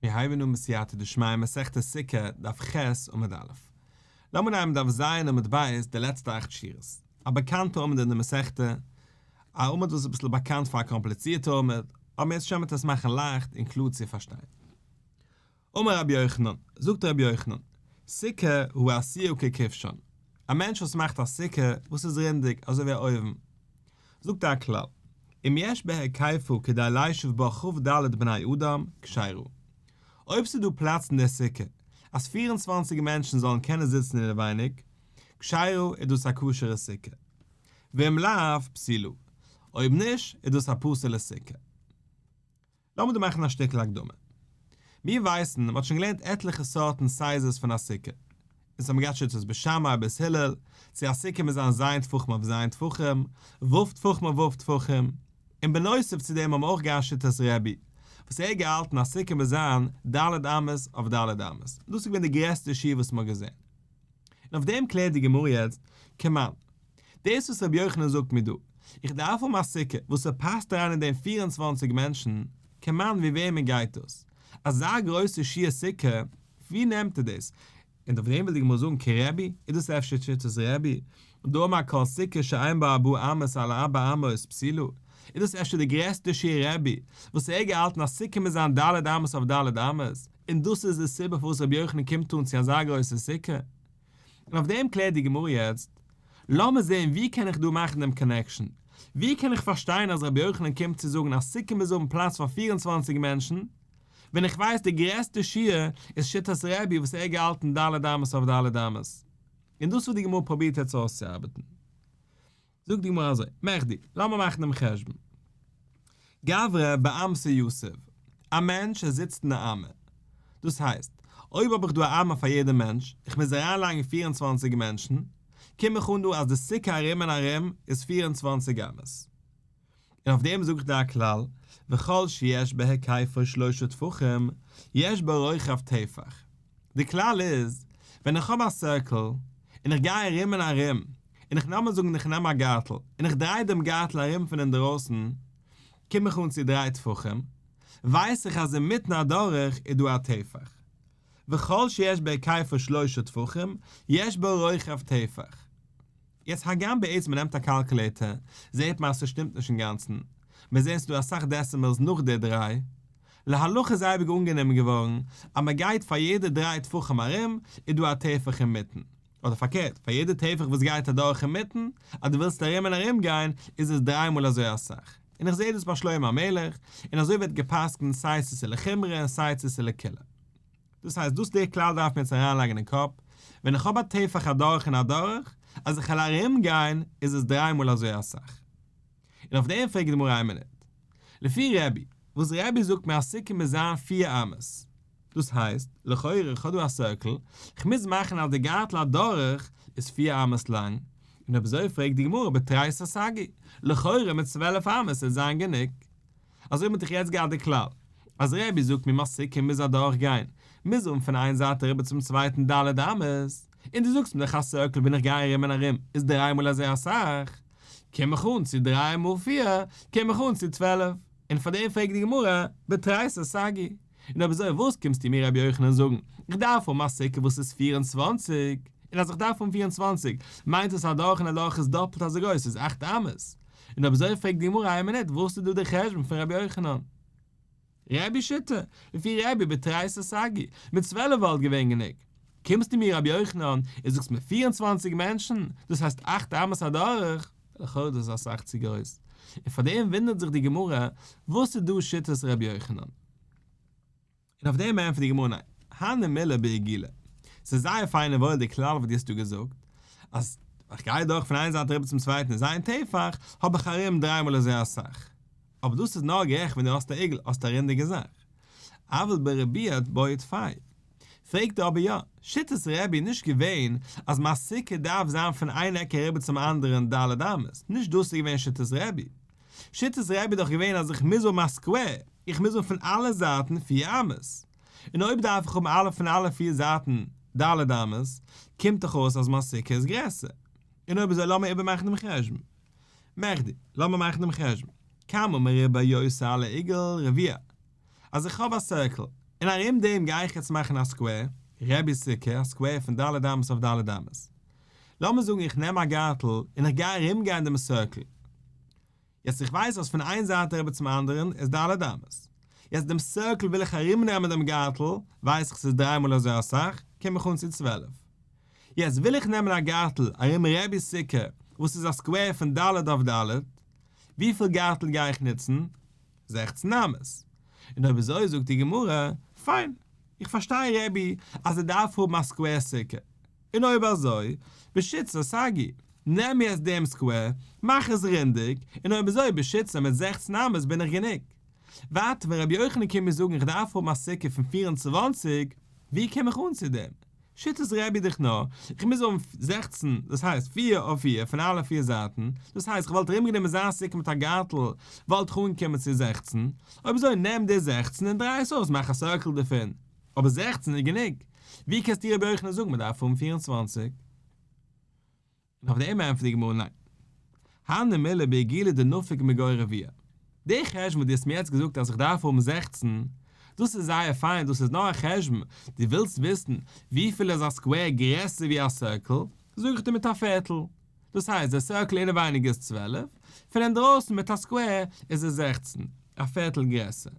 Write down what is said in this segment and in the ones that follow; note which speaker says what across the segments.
Speaker 1: מיר הייבן אן בסייעתא דשמיא מסכת סוכה, דף ח' עמוד א'. לאמיר נעמען דף ז' עמוד ב' די לעצטע אכט שורות. א באקאנטע עמוד אין די מסכתא, א עמוד וואס איז אביסל באקאנט פאר א קאמפליצירטע עמוד, אבער אם ירצה השם וועט עס מאכן לייכט און קלאר צו פארשטיין. אמר רבי יוחנן, זאגט רבי יוחנן, סוכה העשויה ככבשן, א מענטש וואס מאכט א סוכה וואס איז רונדיג אזוי ווי א אויוון, זאגט ער א כלל, אם יש בהיקפה כדי לישב בה כ"ד בני אדם, כשרה. אויב ס'איז דא פלאץ אין דער סוכה אז 24 מענטשן זאלן קענען זיצן אינעווייניג, כשרה איז דאס א כשר'ע סוכה. ואם לאו, פסולה. אויב נישט, איז דאס א פסול'ע סוכה. לאמיר דא מאכן א שטיקל הקדמה. מיר ווייסן, מען האט שוין געלערנט עטליכע סארטן sizes פון א סוכה. אונז האבן געהאט שיטת בית שמאי בית הלל, צו א סוכה מוז זיין ז' טפחים אויף ז' טפחים, ו' טפחים אויף ו' טפחים. און בנוסף צו דעם האבן מיר אויך געהאט שיטת רבי, וואס ער האט געהאלטן א סוכה מוז זיין ד' אמות אויף ד' אמות. דאס איז געווען די גרעסטע שיעור וואס מען האט געזען. און אויף דעם קלערט די גמרא יעצט, כמאן. דאס וואס רבי יוחנן זאגט מיר דא, איך דארף האבן א סוכה וואס ס'פאסט אריין אין דעם 24 מענטשן, כמאן ווי וועמען גייט דאס? אזא גרויסע שיעור סוכה, ווי נעמט ער דאס? און אויף דעם וויל די גמרא זאגן כרבי, איז דאס אפשר שיטת רבי? דאמר כל סוכה שאין בה ארבעה אמות על ארבע אמות פסולה, איז דאס אפשר די גרעסטע שיעור רבי, וואס ער האט געהאלטן אז סוכה מוז זיין ד' אמות אויף ד' אמות, און דאס איז די סיבה פארוואס רבי יוחנן קומט אן צו אזא גרויסע סוכה? און אויף דעם קלערט די גמרא יעצט, לאמיר זען ווי קען איך דא מאכן דעם connection, ווי קען איך פארשטיין אז רבי יוחנן קומט צו זאגן אז סוכה מוז האבן פלאץ פאר 24 מענטשן, ווען איך ווייס די גרעסטע שיעור איז שיטת רבי וואס ער האט געהאלטן ד' אמות אויף ד' אמות. און דאס וואס די גמרא פרובירט יעצט אויסצוארבעטן. זאגט די גמרא אזוי, מכדי, לאמיר מאכן דעם חשבון. גברא באמתא יתיב, א מענטש ער זיצט אין א אמה. דאס הייסט, אויב האב איך דא א אמה פאר יעדע מענטש, איך מוז אריינלייגן 24 מענטשן, קום איך אן דא אז די סוכה ארום און ארום איז 24 אמות. און אויף דעם זאג איך דיר א כלל, וכל שיש בהיקפו שלושה טפחים, יש בו רוחב טפח. די כלל איז, ווען איך האב א circle, און איך גיי ארום און ארום, און איך נעם זאגן איך נעם א גארטל, און איך דריי דעם גארטל ארום פון אינדערויסן, קום איך אן צו דריי טפחים, ווייס איך אז אינמיטן אדורך איז דא א טפח. וכל שיש בהיקפו שלושה טפחים, יש בו רוחב טפח. יעצט הגם בעצם מען נעמט א calculator, זעט מען אז ס'שטימט נישט אינגאנצן, מיר זעהן ס'דא אסאך decimals נאך די דריי. להלכה איז אייביג אנגענומען געווארן אז מען גייט פאר יעדע דריי טפחים ארום איז דא א טפח אינמיטן. אדער פארקערט, פאר יעדע טפח וואס גייט אדורך אינמיטן, אז דו ווילסט ארום און ארום גיין, איז עס דריי מאל אזוי אסאך. און איך זעה דאס ביי שלמה המלך, און אזוי ווערט גע'פסק'נט סיי צו ס'איז לחומרא און סיי צו ס'איז לקולא. דאס הייסט, דאס דער כלל דארף מען יעצט אריינלייגן אין קאפ, ווען איך האב א טפח אדורך און אדורך, אז איך וועל ארום גיין, איז עס דריי מאל אזוי אסאך. און אויף דעם פרעגט די גמרא איין מינוט. לפי רבי, וואס רבי זאגט מיר אז סוכה מוז זיין פיר אמות. דאס הייסט, לכאורה איך האב דא א circle, איך מוז מאכן אז די גארטל אדורך איז פיר אמות לאנג, און אויב אזוי פרעגט די גמרא בתריסר סגי, לכאורה מיט 12 אמות וועט זיין גענוג. אזוי האט מען דאך יעצט געהאט די כלל, אז רבי זאגט מיר אז סוכה מוז אדורך גיין, מוז האבן פון איין זייט אריבער צום צווייטן ד' אמות, און דו זאגסט מיר דאך א circle ווען איך גיי ארום און ארום איז דריי מאל אזוי אסאך, קום איך אן צו דריי מאל פיר, קום איך אן צו 12, און פאר דעם פרעגט די גמרא, בתריסר סגי. און אויב אזוי וואס קומסטו מיר רבי יוחנן זאגן, איך דארף האבן א סוכה וואס איז 24, און אז איך דארף האבן 24, מיינט עס אדורך און אדורך איז דאפלט אזוי גרויס, איז 8 אמות. און אויב אזוי פרעגט די גמרא איין מינוט, וואס איז דא דער חשבון פון רבי יוחנן? רבי שיטה, לפי רבי בתריסר סגי, מיט 12 וואלט געווען גענוג. קומסטו מיר רבי יוחנן און זאגסט מיר 24 מענטשן, דאס הייסט 8 אמות אדורך, לכאורה דאס איז אסאך צו גרויס. און פאר דעם וואונדערט זיך די גמרא, וואס איז דא שיטת רבי יוחנן? און אויף דעם ענטפערט די גמרא ניין, הני מילי בעיגולא. ס'איז זייער פיין און וואויל די כלל וואס דו האסט דא געזאגט, אז איך גיי דורך פון איין זייט אריבער צום צווייטן איז איין טפח, האב איך ארום דריי מאל אזוי אסאך. אבער דאס איז נאר גערעכט ווען דו האסט א עיגול, האסט א רונדיגע זאך. אבל בריבועא בעי טפי. פרעגט ער אבער יא, שיטת רבי איז נישט געווען אז מיין סוכה דארף זיין פון איין עק אריבער צום אנדערן ד' אמות, נישט דאס איז געווען שיטת רבי. שיטת רבי איז דאך געווען אז איך מוז האבן א square, איך מוז האבן פון אלע זייטן פיר אמות. און אויב דארף איך האבן אלע פון אלע פיר זייטן ד' אמות, קומט דאך אויס אז מיין סוכה איז גרעסער. און אויב אזוי לאמיר איבערמאכן דעם חשבון. מכדי, לאמיר מאכן דעם חשבון. כמה מרובע יותר על העיגול רביע. אז איך האב א circle, און און ארום דעם גיי איך יעצט מאכן א square, רבי'ס סוכה, א square פון ד' אמות אויף ד' אמות. לאמיר זאגן איך נעם א גארטל און איך גיי ארומגיין דעם circle. יעצט איך ווייס אז פון איין זייט אריבער צום אנדערן איז ד' אמות. יעצט דעם circle וויל איך ארומנעמען דעם גארטל, ווייס איך ס'איז דריי מאל אזוי אסאך, קום איך אן צו 12. יעצט וויל איך נעמען א גארטל ארום רבי'ס סוכה וואס איז א square פון ד' אויף ד', וויפיל גארטל גיי איך נוצן? 16 אמות. און אויב אזוי זאגט די גמרא, פיין, איך פארשטיי רבי אז ער דארף האבן א square סוכה, און אויב אזוי, בשיתסר סגי, נעם יעצט דעם square, מאך עס רינדיג, און אויב אזוי בשיתסר מיט 16 אמות בין איך גענוג. ווארט, ווען רבי יוחנן קומט מיר זאגן איך דארף האבן א סוכה פון 24, ווי קום איך אן צו דעם? שיטת רבי דיך נאר, איך מוז האבן 16, דאס הייסט 4 אויף 4 פון אלע פיר זייטן, דאס הייסט איך וואלט ארומגענומען זיין סוכה מיט א גארטל, וואלט איך אנגעקומען צו 16, אויב אזוי נעם די 16 און דריי עס אויס, מאך א circle דערפון, אבער 16 איז גענוג. ווי קענסטו רבי יוחנן זאגן מען דארף האבן 24? און אויף דעם ענטפערט די גמרא ניין. הני מילי בעיגולא דנפיק מגו רביע. די חשבון וואס דו האסט מיר יעצט געזאגט אז איך דארף האבן 16, דאס איז זייער פיין, דאס איז נאר א חשבון, דו ווילסט וויסן וויפיל איז א square גרעסער ווי א circle, זאג איך דיר מיט א פערטל. דאס הייסט דער circle אינעווייניג איז 12, פון אינדרויסן מיט א square איז עס 16, א פערטל גרעסער.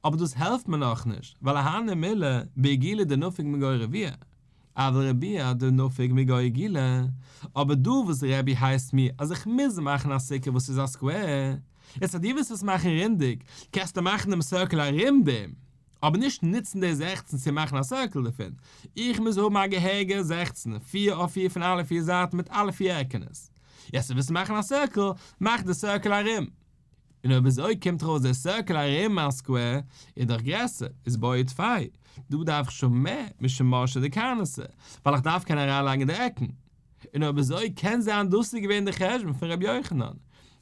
Speaker 1: אבער דאס העלפט מיר נאכנישט, ווייל הני מילי בעיגולא דנפיק מגו רביע, אבל רביע דנפיק מגו עיגולא, אבער דא וואס רבי הייסט מיר אז איך מוז מאכן א סוכה וואס איז א square, יעצט אז דו ווילסט עס מאכן רינדיג, קענסטו מאכן דעם circle ארום דעם, אבער נישט נוצן די 16 צו מאכן א circle דערפון, איך מוז האבן א געהעריגע 16, 4 אויף 4 פון אלע פיר זייטן מיט אלע פיר עקענעס. יעצט דו ווילסט מאכן א circle, מאך די circle ארום. און אויב אזוי קומט ארויס דער circle ארום מיין square איז דאך גרעסער, איז בעי טפי, דא דארף איך שוין מער משום מורשא דקרנתא, ווייל איך דארף קענען אריינלייגן די עקן. און אויב אזוי קען זיין דאס איז געווען די חשבון פון רבי יוחנן.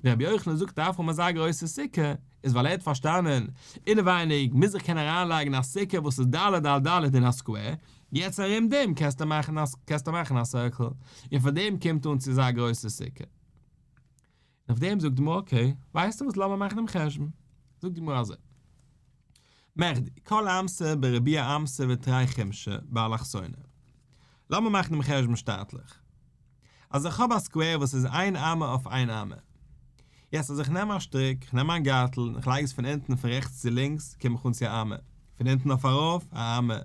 Speaker 1: ווען רבי יוחנן זאגט דארף האבן אזא גרויסע סוכה, איז ווייל ער האט פארשטאנען, אינעווייניג מוז איך קענען אריינלייגן א סוכה וואס איז ד' על ד' אין א square, יעצט ארום דעם קענסטו מאכן א circle, און פאר דעם קומט אן צו אזא גרויסע סוכה. און אויף דעם זאגט די גמרא okay, ווייסטו וואס לאמיר מאכן דעם חשבון. זאגט די גמרא אזוי, מכדי, כל אמתא ברביע אמתא ותרי חומשי באלכסונא. לאמיר מאכן דעם חשבון שטאטליך. אז איך האב א square וואס איז איין אמה אויף איין אמה. יעצט אז איך נעם א שטריק, איך נעם מיין גארטל און איך לייג עס פון אונטן פון רעכטס צו לינקס, קום איך אן צו א אמה. פון אונטן אויף ארויף, א אמה.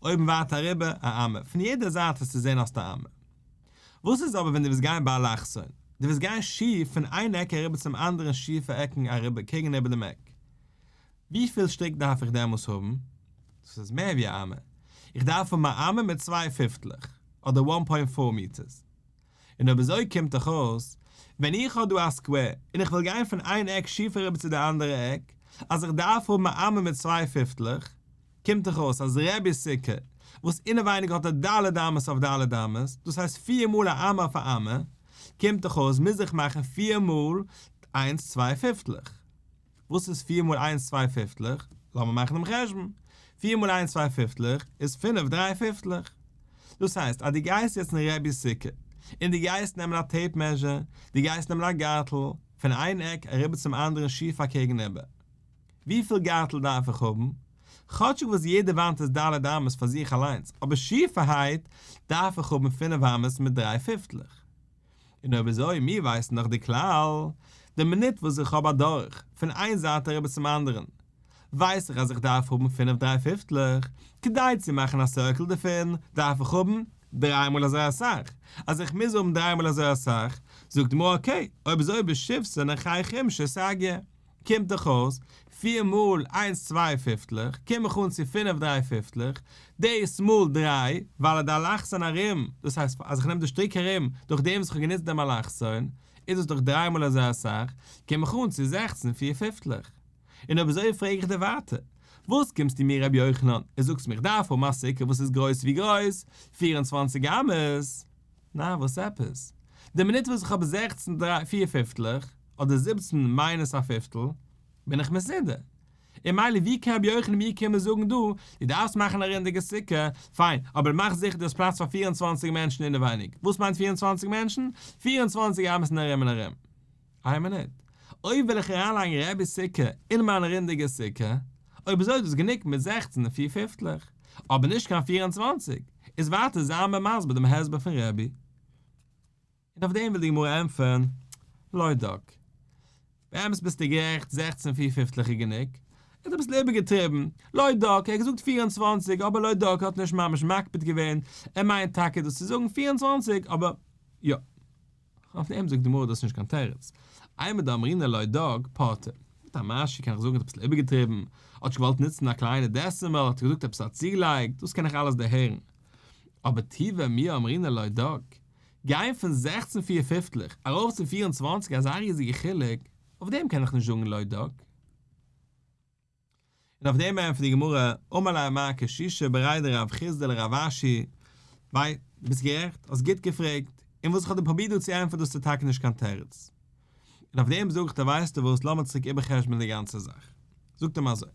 Speaker 1: אויבן ווייטער אריבער, א אמה. פון יעדע זייט וועסטו זען האסטו א אמה. וואס איז אבער ווען דו וועסט גיין באלכסון? דו וועסט גיין שיף פון איין עק אריבער צום אנדערן שיפע עקן אריבער קעגן איבער דעם עק. וויפיל שטריק דארף איך דעמאלס האבן? דאס איז מער ווי א אמה. איך דארף האבן א אמה מיט צוויי פיפטלעך, אדער one point four meters. און אויב אזוי קומט דאך אויס, ווען איך האב דא א square, און איך וויל גיין פון איין עק שיף אריבער צו די אנדערע עק, אז איך דארף האבן א אמה מיט צוויי פיפטלעך, קומט דאך אויס אז רבי'ס סוכה, וואס אינעווייניג האט ער ד' אמות אויף ד' אמות, דאס הייסט פיר מאל א אמה אויף א אמה, קומט דאך אויס מוז איך מאכן פיר מאל איינס צוויי פיפטלעך. וואס איז פיר מאל איינס צוויי פיפטלעך? לאמיר מאכן דעם חשבון. פיר מאל איינס צוויי פיפטלעך איז פינף דריי פיפטלעך. דאס הייסט אז דו גייסט יעצט אין רבי'ס סוכה, און דו גייסט נעמען א tape measure, דו גייסט נעמען א גארטל, פון איין עק אריבער צום אנדערן שיף אקעגן איבער. וויפיל גארטל דארף איך האבן? כאטשיג וואס יעדע וואנט איז ד' אמות פאר זיך אליינס, אבער שיפערהייט דארף איך האבן פינף אמות מיט דריי פיפטלעך. און אויב אזוי, מיר ווייסן דאך די כלל, די מינוט וואס איך האב אדורך פון איין זייט אריבער צום אנדערן, ווייס איך אז איך דארף האבן פינף דריי פיפטלעך, כדי צו מאכן א circle דערפון, דארף איך האבן דריי מאל אזוי אסאך, אז איך מוז האבן דריי מאל אזוי אסאך, זאגט די גמרא okay, אויב אזוי בשיבסר נחי חומשי סגיא. קומט דאך אויס, פיר מאל איינס צוויי פיפטלעך, קום איך אן צו פינף דריי פיפטלעך, דאס מאל דריי, ווייל די אלכסון ארום, דאס הייסט אז איך נעם די שטריק ארום, דורך דעם וואס איך האב גענוצט דעם אלכסון, איז דאס דאך דריי מאל אזוי אסאך, קום איך אן צו 16 פיר פיפטלעך. און אויב אזוי פרעג איך דיר ווייטער, וואס קומסטו מיר רבי יוחנן און זאגסט מיר איך דארף האבן א סוכה וואס איז גרויס ווי גרויס, 24 אמות? נא, וואס עפעס? די מינוט וואס איך האב 16 דריי פיר פיפטלעך, אדער 17 minus א פיפטל, בין איך מסודר. און מילא ווי קען רבי יוחנן מיר קומען זאגן דא, דו דארפסט מאכן א רינדיגע סוכה, פיין, אבער מאך זיכער דו האסט פלאץ פאר 24 מענטשן אינעווייניג. וואס מיינט 24 מענטשן? 24 אמות אין ארום און ארום. איין מינוט. אויב וויל איך אריינלייגן רבי'ס סוכה אין מיין רינדיגע סוכה, אויב אזוי איז דאס גענוג מיט זעכצן און פיר פיפטלעך, אבער נישט קיין 24, איז ווייטער זיי מיר מסביר דעם הסבר פון רבי. און אויף דעם וויל די גמרא ענטפערן, לא דק. באמת ביסטו גערעכט, זעכצן פיר פיפטלעך איז גענוג. ער האט אביסל איבערגעטריבן, לא דק, ער האט געזאגט 24, אבער לא דק האט נישט ממש מקפיד געווען, ער מיינט טאקע דאס צו זאגן 24, אבער יא. אויף דעם זאגט די גמרא דאס איז נישט קיין תירוץ. אימר דאמרינן לא דק, פורתא. מיט א משהו קען איך זאגן ער האט אביסל איבערגעטריבן, האט נישט געוואלט נוצן א קליינע decimal, האט ער געזאגט עפעס א צוגעלייגט, דאס קען איך אלעס דערהערן. אבער טובא מי אמרינן לא דק, גיין פון זעכצן פיר פיפטלעך ארויף צו 24 אזא ריזיגע חילוק, אויף דעם קען איך נישט זאגן לא דק. און אויף דעם ענטפערט די גמרא, אמר ליה מר קשישא בריה דרב חסדא לרב אשי, וויי, דו ביסט גערעכט, האסט גוט געפרעגט, און וואס איך האב דיר פרובירט דא צו ענטפערן דאס איז טאקע נישט קיין תירוץ. און אויף דעם זאג איך דיר ווייסטו וואס, לאמיר צוריק איבער'חשבונ'ען די גאנצע זאך. זאגט אים אזוי,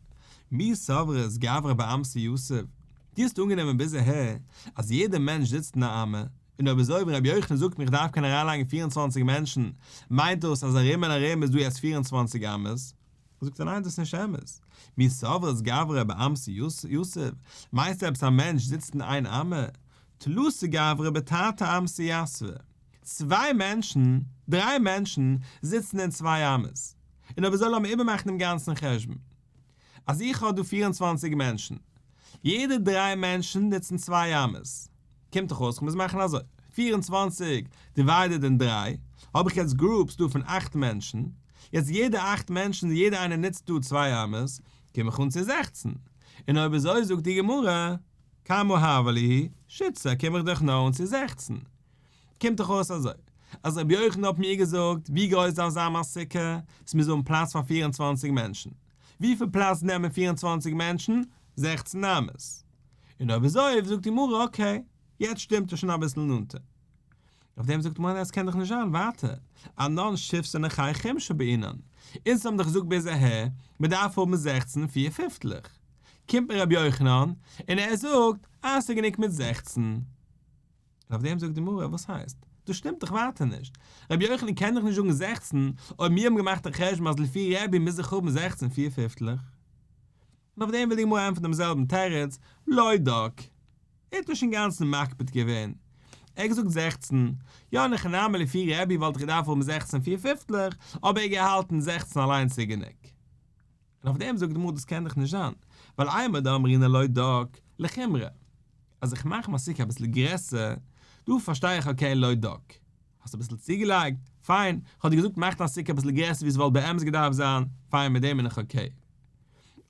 Speaker 1: מי סברת גברא באמתא יתיב, דו האסט אנגענומען ביז אהער אז יעדער מענטש זיצט אין א אמה, און אויב אזוי ווען רבי יוחנן זאגט מיר איך דארף קענען אריינלייגן 24 מענטשן, מיינט דאס אז ארום און ארום איז דא יעצט 24 אמות? זאגט ער ניין דאס איז נישט אמת, מי סברת גברא באמתא יתיב, מיינסטו עפעס א מענטש זיצט אין איין אמה? תלתא גברי בתרתי אמתי יתבי, צוויי מענטשן, דריי מענטשן, זיצן אין צוויי אמות. און אויב אזוי לאמיר איבערמאכן דעם גאנצן חשבון. אז איך האב דא 24 מענטשן, יעדע דריי מענטשן נוצן צוויי אמות. קומט דאך אויס איך מוז מאכן אזוי, 24 divided אין דריי, האב איך יעצט groups דא פון אכט מענטשן, יעצט יעדע אכט מענטשן, יעדע איינער נוצט דא צוויי אמות, קום איך אן צו 16. און אויב אזוי זאגט די גמרא, כמה הוו להו, שיתסר קום איך דאך נאר אן צו 16. קומט דאך אויס אזוי, אז רבי יוחנן האט מיר געזאגט ווי גרויס דארף זיין מיין סוכה, עס מוז האבן פלאץ פאר 24 מענטשן. וויפיל פלאץ נעמען 24 מענטשן? 16 אמות. און אויב אזוי זאגט די גמרא, okay, יעצט שטימט עס שוין אביסל נאנטער. אויף דעם זאגט מען, עס קען דאך נישט זיין, ווייטער. אנן שיבסר נכי חומשא בעינן. אונז האבן דאך געזאגט ביז אהער, מען דארף האבן 16 פיר פיפטלעך. קומט מיר רבי יוחנן, און ער זאגט, אז ס'איז גענוג מיט 16. און אויף דעם זאגט די גמרא, וואס הייסט? דאס שטימט דאך ווייטער נישט. רבי יוחנן קען דאך נישט זאגן 16, אויב מיר האבן געמאכט א חשבון אז לפי רבי מוז איך האבן 16 פיר פיפטלעך. און אויף דעם וויל די גמרא ענטפערן דעם זעלבן תירוץ, לא דק. ער האט נישט אינגאנצן מקפיד געווען. ער האט געזאגט 16, יא אין הכי נמי לפי רבי וואלט איך געדארפט האבן 16 פיר פיפטלעך, אבער ער האט געהאלטן 16 אליינס איז גענוג. און אויף דעם זאגט די גמרא דאס קען דאך נישט זיין, ווייל אימר דאמרינן לא דק לחומרא. אז איך מאך מיין סוכה אביסל גרעסער, דא פארשטיי איך okay לא דק. האסט אביסל צוגעלייגט, פיין, איך האב דיר געזאגט מאך דיין סוכה אביסל גרעסער ווי עס וואלט באמת געדארפט זיין, פיין מיט דעם בין איך okay.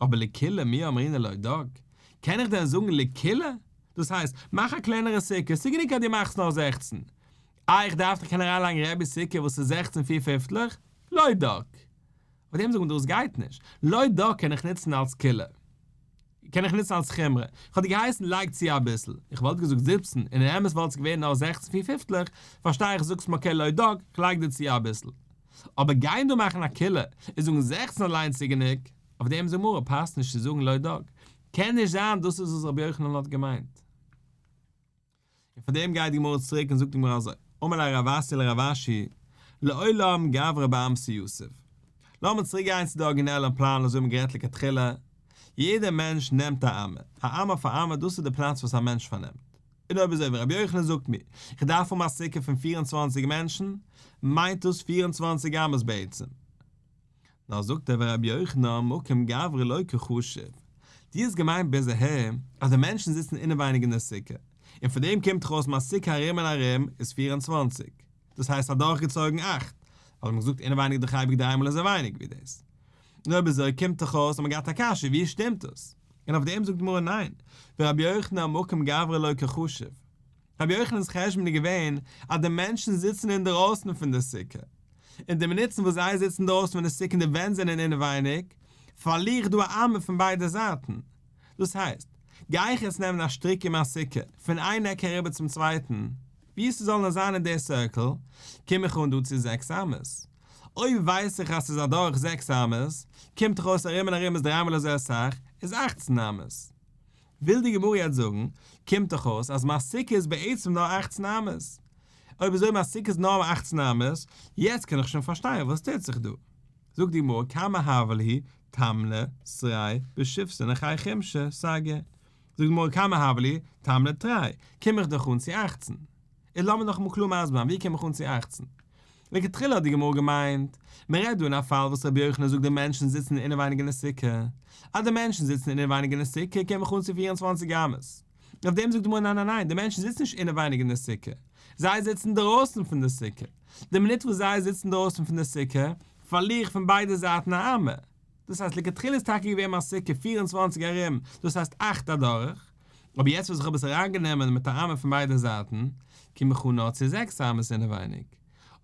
Speaker 1: אבער לקולא מי אמרינן לא דק, קען איך דען זאגן לקולא? דאס הייסט, מאך א קלענערע סוכה, ס'איז גענוג אז דו מאכסט נאר 16. אה, איך דארף דאך קענען אריינלייגן רבי'ס סוכה וואס איז 16 פיר פיפטלעך? לא דק. אויף דעם זאגט מען דאס גייט נישט. לא דק קען איך נוצן אלס קולא. קען איך נוצן אלס חומרא. איך האב דיר געהייסן לייג צו אביסל. איך וואלט געזאגט 17, און אין אמת וואלט עס געווען נאר 16 פיר פיפטלעך, פארשטיי איך זאגסט מיר okay לא דק, איך לייג דיר צו אביסל. אבער גיין דא מאכן א קולא, און זאגן 16 אליינס איז גענוג, אויף דעם זאגט גמרא פאסט נישט צו זאגן לא דק. קען נישט זיין דאס איז וואס רבי יוחנן האט געמיינט. און פאר דעם גייט די גמרא צוריק און זאגט די גמרא אזוי, אמר ליה רב אסי לרב אשי, לעולם גברא באמתא יתיב. לאמיר צוריק גיין צו די ארגינעלע פלאן אזוי האבן מיר גערעדט לכתחילה, יעדער מענטש נעמט א אמה, א אמה אויף א אמה דאס איז די פלאץ וואס א מענטש פארנעמט. און אויב אזוי ווי רבי יוחנן זאגט מיר, איך דארף האבן א סוכה פון 24 מענטשן, מיינט דאס 24 אמות בעצם. נאר זאגט ער ורבי יוחנן מקום גברא לא קא חשיב, דו האסט געמיינט ביז אהער אז די מענטשן זיצן אינעווייניג אין די סוכה, און פון דעם קומט דאך אויס מיין סוכה ארום און ארום איז 24, דאס הייסט אדורכגעצויגן אכט, ווייל מ'האט געזאגט אינעווייניג דאך אייביג דריי מאל אזוי ווייניג ווי דאס. און אויב אזוי קומט דאך אויס אז מ'האט געהאט א קשיא ווי שטימט דאס? און אויף דעם זאגט די גמרא ניין, ורבי יוחנן מקום גברא לא קא חשיב. רבי יוחנן'ס חשבון איז געווען אז די מענטשן זיצן אינדערויסן פון די סוכה, און די מינוטן וואס זיי זיצן אינדערויסן פון די סוכה און די ווענט זענען אינעווייניג, פארליר איך דא א אמה פון ביידע זייטן. דאס הייסט, גיי איך יעצט נעמען א שטריק אין מיין סוכה, פון איין עק אריבער צום צווייטן, ווי עס זאל נאר זיין אין די circle, קום איך אן דא צו זעקס אמות. אויב ווייס איך אז ס'איז אדורך זעקס אמות, קומט דאך אויס ארום און ארום איז דריי מאל אזוי אסאך, איז 18 אמות. וויל די גמרא יעצט זאגן, קומט דאך אויס אז מיין סוכה איז בעצם נאר 18 אמות. אויב אזוי מיין סוכה איז נאר 18 אמות, יעצט קען איך שוין פארשטיין וואס טוט זיך דא. זאגט די גמרא, כמה הוו להו? תמני סרי בשיבתא נכי חומשא סגי. זאגט די גמרא כמה הוו להו, תמני תרי, קום איך דאך אן צו אכצן. איז לאמיר נאכאמאל קלאר מסביר זיין ווי קום איך אן צו אכצן. לכתחילה האט די גמרא געמיינט, מען רעדט דא אין א פאל וואס רבי יוחנן זאגט די מענטשן זיצן אינעווייניג אין די סוכה, אז די מענטשן זיצן אינעווייניג אין די סוכה קום איך אן צו 24 אמות. אויף דעם זאגט די גמרא ניין ניין ניין, די מענטשן זיצן נישט אינעווייניג אין די סוכה, זיי זיצן דרויסן פון די סוכה, די מינוט וואס זיי זיצן דרויסן פון די סוכה, פארליר איך פון ביידע זייטן א אמה, דאס הייסט לכתחילה איז טאקע געווען מיין סוכה 24 ארום, דאס הייסט אכט אדורך, אבער יעצט וואס איך האב עס אריינגענומען מיט א אמה פון ביידע זייטן, קום איך אן נאר צו זעקס אמות אינעווייניג.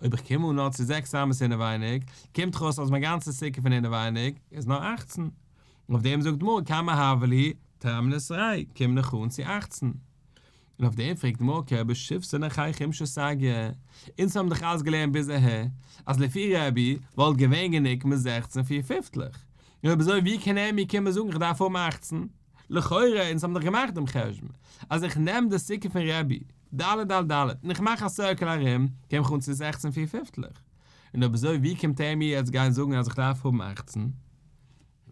Speaker 1: אויב איך קום אן נאר צו זעקס אמות אינעווייניג, קומט דאך אויס אז מיין גאנצע סוכה פון אינעווייניג איז נאר 18. אויף דעם זאגט די גמרא כמה הוו להו תמני סרי, קום איך אן צו 18. און אויף דעם פרעגט די גמרא okay, בשיבתא נכי חומשא סגי, אונז האבן דאך אלעס געלערנט ביז אהער, אז לפי רבי וואלט געווען גענוג מיט 16 פיר פיפטלעך. און אויב אזוי ווי קען ער מיר קומען זאגן איך דארף האבן 18? לכאורה, אונז האבן דאך געמאכט דעם חשבון, אז איך נעם די סוכה פון רבי, ד' על ד', און איך מאך א circle ארום, קום איך אן צו 16 פיר פיפטלעך. און אויב אזוי ווי קומט ער מיר יעצט גיין זאגן אז איך דארף האבן 18? און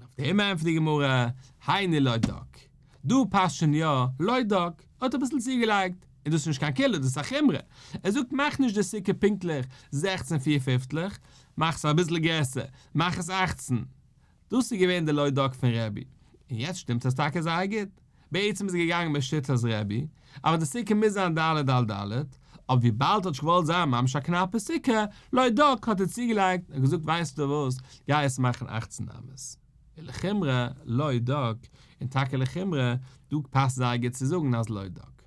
Speaker 1: אויף דעם ענטפערט די גמרא, היינו לא דק. דא פאסט שוין יא, לא דק, האט אביסל צוגעלייגט, און דאס איז נישט קיין קולא, דאס איז א חומרא. ער זאגט מאך נישט די סוכה פונקטליך 16 פיר פיפטלעך, מאך עס אביסל גרעסער, מאך עס 18. דאס איז געווען די לא דק פון רבי, און יעצט שטימט עס טאקע זייער גוט. בעצם איז ער געגאנגען בשיטת רבי, אבער די סוכה מוז זיין ד' על ד', אבער וויבאלד האט נישט געוואלט זיין ממש א קנאפע סוכה, לא דק האט ער צוגעלייגט און געזאגט ווייסטו וואס, גיי עס מאכן 18 אמות. ולחומרא לא דק, און טאקע לחומרא, דא פאסט זייער גוט צו זאגן אז לא דק.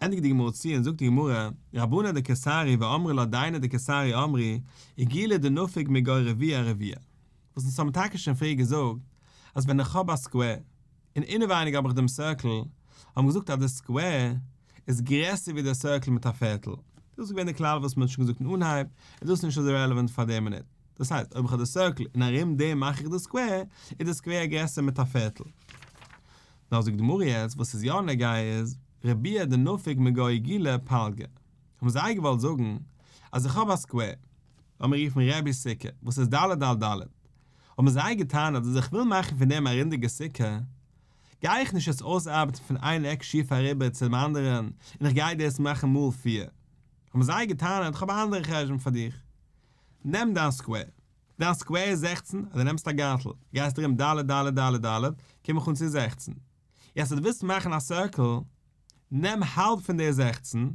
Speaker 1: ענדיגט די גמרא צו און זאגט די גמרא, רבנן דקיסריה ואמרי לה דייני דקיסריה אמרי, עיגולא דנפיק מגו רביע רביע. וואס אונז האבן טאקע שוין פריער געזאגט, אז ווען איך האב א square, און אינעווייניג האב איך דעם circle, האבן געזאגט אז די square איז גרעסער ווי דער circle מיט א פערטל. דאס איז געווען די כלל וואס מען האט שוין געזאגט אין אנהייב, און דאס איז נישט אזוי relevant פאר די מינוט. דאס הייסט, אויב איך האב די circle און ארום דעם מאך איך די square, איז די square גרעסער מיט א פערטל. נאר זאגט די גמרא יעצט, וואס איז יא נוגע איז, רביע דנפיק מגו עיגולא פלגא. האבן זיי געוואלט זאגן, אז איך האב א square, לאמיר רופן רבי'ס סוכה, וואס איז ד' על ד', האבן זיי געטענה'ט אז איך וויל מאכן פון דעם א רונדיגע סוכה, גיי איך נישט יעצט אויסארבעטן פון איין עק שיף אריבער צום אנדערן, און איך גיי דאס מאכן מאל פיר. האבן זיי געטענה'ט, איך האב א אנדערע חשבון פאר דיך. נעם דיין square. דיין square איז 16, אז דו נעמסט א גארטל, גייסט ארום ד' ד' ד' ד', קום איך אן צו 16. יעצט אז דו ווילסט מאכן א circle, נעם האלב פון די 16, וואס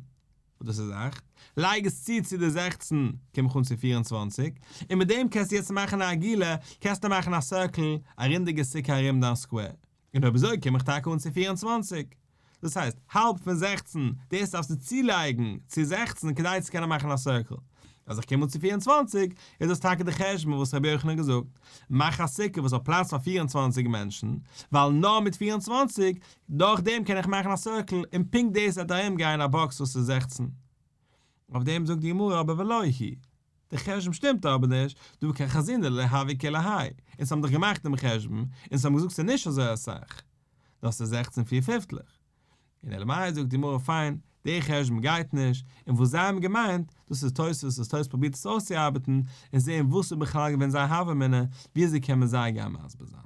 Speaker 1: דאס איז 8, לייג עס צו צו די 16, קום איך אן צו 24, און מיט דעם קענסטו יעצט מאכן א עיגולא, קענסטו מאכן א circle, א רונדיגע סוכה ארום דיין square. און אויב אזוי קום איך טאקע אן צו 24. דאס הייסט, האלב פון 16, דאס דארפסטו צולייגן צו 16 כדי צו קענען מאכן א circle. אז איך קום אן צו 24, איז דאס טאקע די חשבון וואס רבי יוחנן האט געזאגט. מאך א סוכה וואס האט פלאץ פאר 24 מענטשן, ווייל נאר מיט 24, דורך דעם קען איך מאכן א circle, און פונקט דאס וועט ארומגיין א box וואס איז 16. אויף דעם זאגט די גמרא אבער ולא היא. די חשבון שטימט אבער נישט, דהא קא חזינן דלא הויא כולי האי. אונז האבן דאך געמאכט דעם חשבון, אונז האבן געזאגט ס'איז נישט אזוי אסאך. דאס איז 16 פיר פיפטלעך. און אלא מאי זאגט די גמרא פיין, דער חשבון גייט נישט, און וואס זיי האבן געמיינט, דאס איז תוספות וואס תוספות פרובירט עס אויסצוארבעטן, און זען וואס איז בכלל געווען זייער הוה אמינא, ווי אזוי קען מען זיי גיין מסביר זיין.